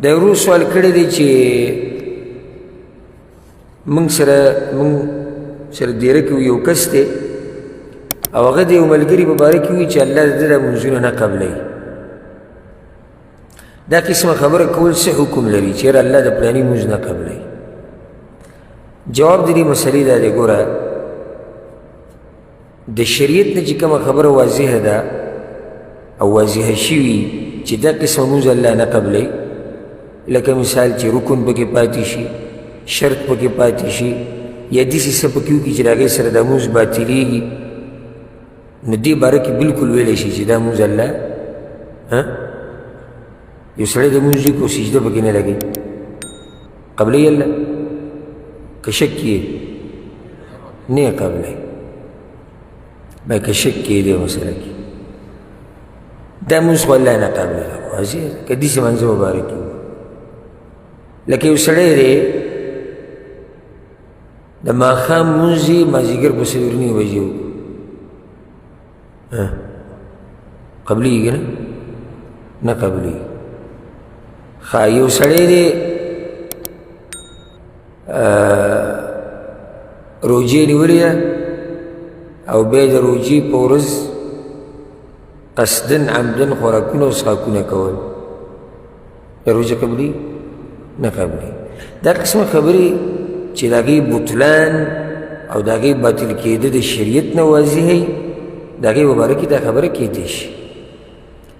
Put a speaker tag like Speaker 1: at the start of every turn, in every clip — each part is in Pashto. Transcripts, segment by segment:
Speaker 1: د ورور سوال کړی دی چې موږ سره دیره کې یو کس دی او هغه د یو ملګري په باره کې وي چې الله د ده دا لمونځونه نه قبلوي. دا قسمه خبره کول څه حکم لري چې یاره الله د پلاني لمونځ نه قبلوي؟ جواب د دې مسلې دا دی، ګوره د شریعت نه چې کومه خبره واضحه ده او واضحه شوي چې دا قسمه لمونځ الله نه قبلوي، لکه مثال چې رکن پکې پاتې شي، شرط پکې پاتې شي، یا داسې څه پکې وکړي چې د هغې سره دا لمونځ باطلېږي، نو دې باره کې بالکل ویلی شي چې دا لمونځ الله یو سړی د لمونځ وکړي سجده پکې نه لګوي، قبلوي الله؟ که شک کې نه قبلوي، بای که شک کې دې مسله کې دا لمونځ خو الله نه قبلوي، واضح ده. که داسې منځه مبارک وي، لکه یو سړی دی د ماښام لمونځ یې مازدیګر په 4:30 بجې وکړو، قبلېږي نه؟ نه قبلېږي. ښه یو سړی دی روژې نیولې ده او بیا د روژې په ورځ قصدن عمدن خوراکونه او څښاکونه کول، د روژه قبلي؟ نه قبلي. دا قسمه خبرې چې د هغې بطلان او د هغې باطل کېده د شریعت نه واضح وي، د هغې په باره کې دا خبره کېدی شي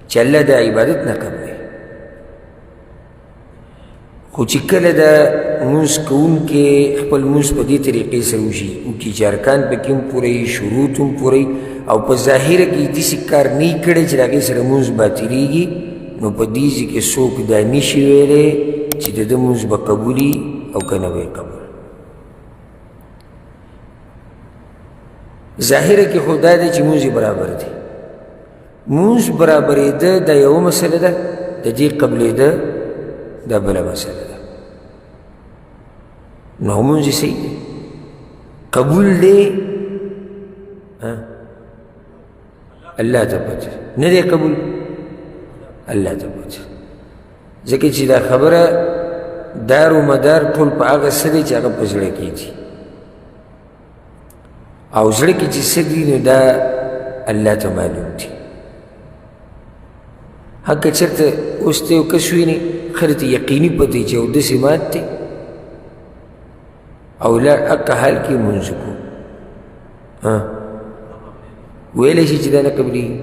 Speaker 1: چې الله دا عبادت نه قبلوي. خو چې کله د لمونځ کوونکی خپل لمونځ په دې طریقې سره وشي وکړي چې ارکان پکې هم پوره وي، شروط هم پوره وي، او په ظاهره کې داسې کار نه وي کړی چې د هغې سره لمونځ باطلېږي، نو په دې ځای کې څوک دا نه شي ویلی چې د ده لمونځ به قبولي او که نه به یې قبول. ظاهره کې خو دا دی چې لمونځ یې برابر دی. لمونځ برابرېده دا یوه مسله ده، د دې قبلېده دا بله مسله ده. نو لمونځ یې صحیح دی، قبول دی، الله ته پته نه دی قبول، الله ته پته. ځکه چې دا خبره دار و مدار ټول په هغه څه دی چې هغه په زړه کې دي، او زړه کې چې څه دي نو دا الله ته معلوم دي. هکه چېرته اوس ته یو کس وینې ښه ته یقیني پته چې اودس یې مات دی او لا هکه حال کې لمونځ وکړو، ویلی شي چې دا نه قبلېږي،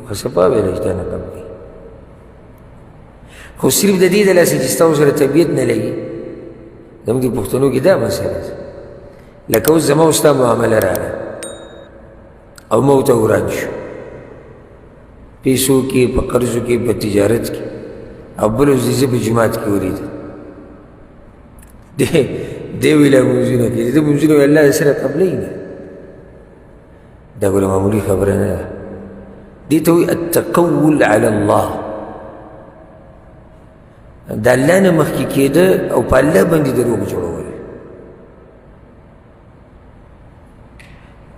Speaker 1: خو صفا ویلی شي دا نه قبلېږي، خو صرف د دې د لاسه چې ستا سره طبیعت نه لګي. زموږ د پښتنو کې دا مسله ده، لکه اوس زما او ستا معامله راغله او ما ورته وران شو پیسو کې، په قرضو کې، په تجارت کې، او بل ورځ زه په جومات کې ولیدم، دی ویله لمونځونه کوي، د ده لمونځونه ویل الله سره قبلوي نه. دا ګوره معمولي خبره نه ده، دې ته وایي التقول علی الله، د الله نه مخکې کېده او په الله باندې دروغ جوړول.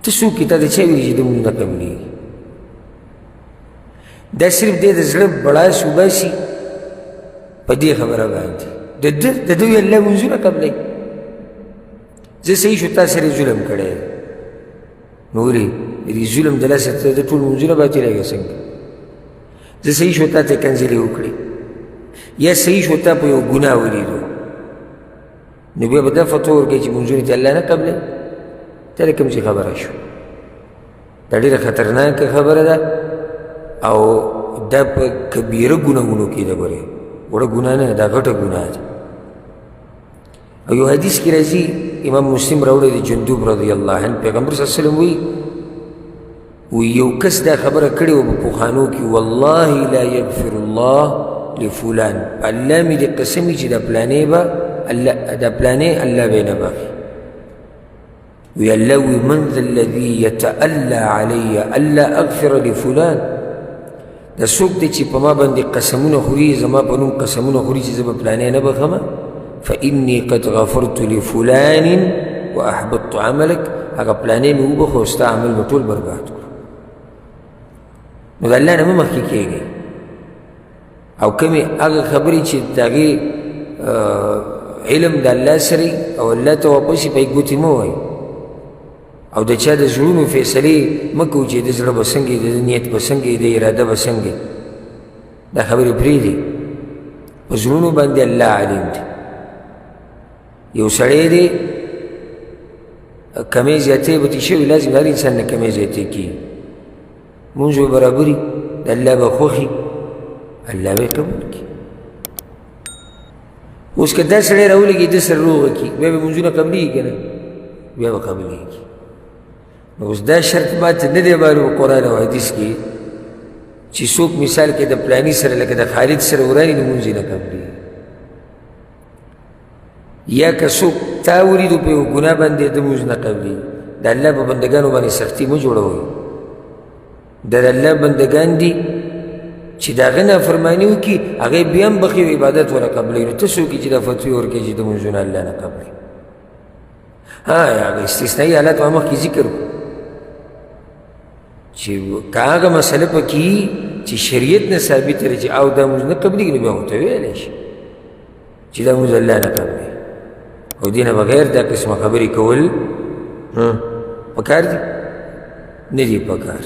Speaker 1: ته څوک یې؟ تا د چا ویلي چې د مونږ نه قبلېږي؟ دا صرف دی د زړه بړاس وباسي په دې خبره باندې، د ده وی الله لمونځونه قبلوي. زه صحیح شو تا سره ظلم کړی، نو ولې د دې ظلم د لاسه ته د ټول لمونځونه باطلېږي څنګه؟ زه صحیح شو تا ته کنځلې وکړې، یا صحیح شو تا په یو ګناه ولیدو، نو بیا به دا فتوا ورکوي چې لمونځونه ته الله نه قبلوي. دا د کوم ځای خبره شو؟ دا ډېره خطرناکه خبره ده، او دا په کبیره ګناهونو کې ده. ګورې وړه ګناه نه، دا غټه ګناه ده. او یو حدیث کې راځي، امام مسلم راوړی دی، جندوب رضی الله عنه، پیغمبر صلی الله علیه وسلم وایي، وی یو کس دا خبره کړې وه په پخوانو کې، والله لا یغفر الله لفلان، په الله مې دې قسم وي چې دا پلانې به الله، دا پلانې الله به یې نه بخښي. وی الله وی من ذا الذي يتألى علي ألا أغفر لفلان، دا څوک دی چې په ما باندې قسمونه خوري، زما په نوم قسمونه خوري چې زه به پلانې نه بخښم، فإني قد غفرت لفلان وأحبطت عملك، هغه پلانې مې وبخښه او ستا عمل مې ټول برباد کړو. نو د الله نه مه مخکې کېږئ. او کومې هغه خبرې چې د هغې علم د الله سره او الله ته واپس په ګوتې مه وایي، او د چا د زړونو فیصلې مه کوو چې د زړه به څنګه، د نیت به څنګه، د اراده به څنګه. دا خبرې پرېږدي. په زړونو باندې الله عالم دی. یو سړی دی کمې زیاتې به ترې شوي، لازم هر انسان نه کمې زیاتې کېږي. مونځ به برابري، د الله به خوښي، الله به یې قبول کړي. اوس که دا سړی راولېږي ده سره روغه کړي، بیا به مونځونه قبلېږي که نه؟ بیا به قبلېږي. نو اوس دا شرط ماته نه دی معلوم قرآن او حدیث کې چې څوک مثال کې د پلاني سره لکه د خالد سره وراني نو مونځ یې نه قبلېږي، یا که څوک تا ولیدو په یو ګناه باندې د مونځ نه قبلېږي. د الله په بندګانو باندې سختي مه جوړوئ. دا د الله بندګان دي چې د هغه نافرماني وکړي، هغه یې بیا هم بخښي او عبادت ونه قبلوي. نو ته څوک یې چې دا فتوی ورکوې چې د مونځونه الله نه قبلوي؟ ها، هغه استثنایي حالات ما مخکې ذکر کړو چې که هغه مسله پکې چې شریعت نه ثابته ده چې او دا مونځ نه قبلېږي، نو بیا ورته ویلی شي چې دا مونځ الله نه قبلوي. او دې نه بغیر دا قسمه خبرې کول پکار دي؟ نه دي پکار.